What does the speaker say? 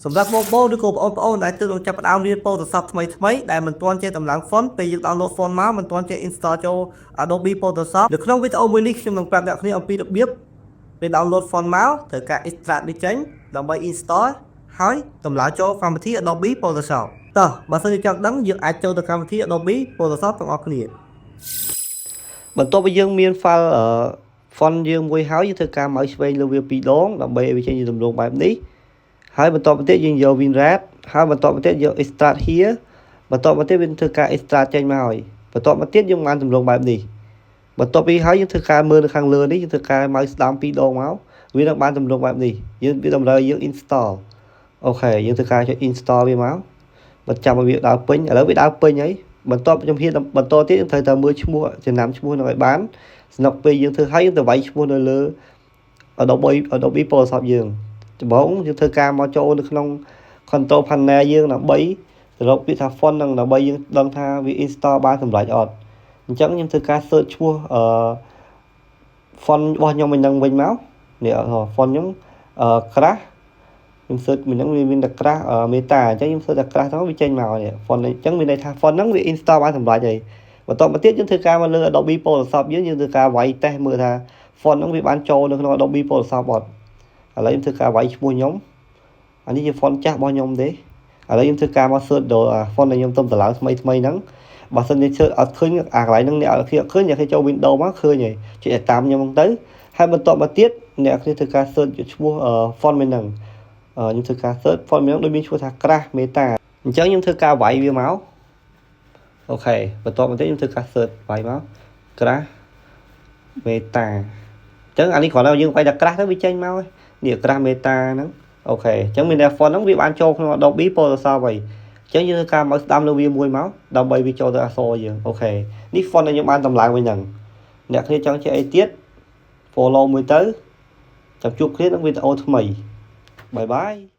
សម្រាប់បងប្អូនឬក៏បងប្អូនដែលទើបនឹងចាប់ផ្ដើមរៀន Photoshop ថ្មីថ្មីដែលមិនទាន់ចេះតម្លើង font ពេលយើង download font មកមិនទាន់ចេះ install ចូល Adobe Photoshop នៅក្នុងវីដេអូមួយនេះខ្ញុំនឹងប្រាប់អ្នកគ្នាអំពីរបៀបពេល download font មកត្រូវការ extract នេះចេញដើម្បី install ហើយតម្លើងចូលកម្មវិធី Adobe Photoshop តោះបើសិនជាចង់ដឹងយើងអាចចូលទៅកម្មវិធី Adobe Photoshop ទាំងអស់គ្នា បន្ទាប់ពីយើងមាន file font យើងមួយហើយយើងធ្វើការ mouse ឆ្វេងលើវាពីរដងដើម្បីឲ្យវាចេញជាទម្រង់បែបនេះហើយបន្ទាប់មកទៀតយើងយក WinRAR ហើយបន្ទាប់មកទៀតយក extract here បន្ទាប់មកទៀតវាធ្វើការ extract ចេញមកហើយបន្ទាប់មកទៀតយើងបានទម្រង់បែបនេះបន្ទាប់ពីហើយយើងធ្វើការមើលនៅខាងលើនេះយើងធ្វើការ mouse ស្ដាំពីរដងមកវានឹងបានទម្រង់បែបនេះយើងវាតម្រូវឲ្យយើង install OK យើងធ្វើការចុច install វាមកបន្ចាំឲ្យវាដើរពេញឥឡូវវាដើរពេញហើយបន្ទាប់ខ្ញុំហ៊ានបន្តទៀតយើងត្រូវតែមើលឈ្មោះចំណាំឈ្មោះនឹងឲ្យបានស្នុកពេលយើងធ្វើហើយយើងទៅវាយឈ្មោះនៅលើ Adobe Photoshop យើងដំបូងយើងធ្វើការមកចូលនៅក្នុង control panel យើងដើម្បីទៅរកពាក្យថា font ហ្នឹងដើម្បីយើងដឹងថាវា install បានសម្រេចអត់អញ្ចឹងខ្ញុំធ្វើការ search ឈ្មោះអឺ font របស់ខ្ញុំវិញហ្នឹងវិញមកនេះអត់ font ខ្ញុំអឺ crash ខ្ញុំ search មួយហ្នឹងវាមានតែ crash meta អញ្ចឹងខ្ញុំ search តែ crash ទៅវាចេញមកនេះ font អញ្ចឹងមានន័យថា font ហ្នឹងវា install បានសម្រេចហើយបន្ទាប់មកទៀតយើងធ្វើការមកលើ Adobe Photoshop យើងយើងធ្វើការវាយតេស្តមើលថា font ហ្នឹងវាបានចូលនៅក្នុង Adobe Photoshop អត់ឥឡូវខ្ញុំធ្វើការវាយឈ្មោះខ្ញុំអានេះជា font ចាស់របស់ខ្ញុំទេឥឡូវខ្ញុំធ្វើការមក search ដល់ font ដែលខ្ញុំទើបតម្លើងថ្មីថ្មីហ្នឹងបើសិនជា search អត់ឃើញអាកន្លែងហ្នឹងអ្នកអត់ឃើញអ្នកគេចូល Windows មកឃើញហើយចុចឲ្យតាមខ្ញុំហ្នឹងទៅហើយបន្ទាប់មកទៀតអ្នកគ្នាធ្វើការ search ឈ្មោះ font មួយហ្នឹងខ្ញុំធ្វើការ search font មួយហ្នឹងដូចមានឈ្មោះថា Crash Meta អញ្ចឹងខ្ញុំធ្វើការវាយវាមក OK បន្ទាប់មកទៀតខ្ញុំធ្វើការ search វាយមក Crash Meta អញ្ចឹងអានេះគ្រាន់តែយើងវាយតែ Crash ទៅវាចេញមកនេះ Crash Meta ហ្នឹង OK អញ្ចឹងមានតែ font ហ្នឹងវាបានចូលក្នុង Adobe Photoshop ហើយអញ្ចឹងយើងធ្វើការមកស្ដាំលើវាមួយមកដើម្បីវាចូលទៅអក្សរយើង OK នេះ font ដែលខ្ញុំបានតម្លើងវិញហ្នឹងអ្នកគ្នាចង់ចេះអីទៀត follow មួយទៅចាំជួបគ្នាក្នុងវីដេអូថ្មីbye bye.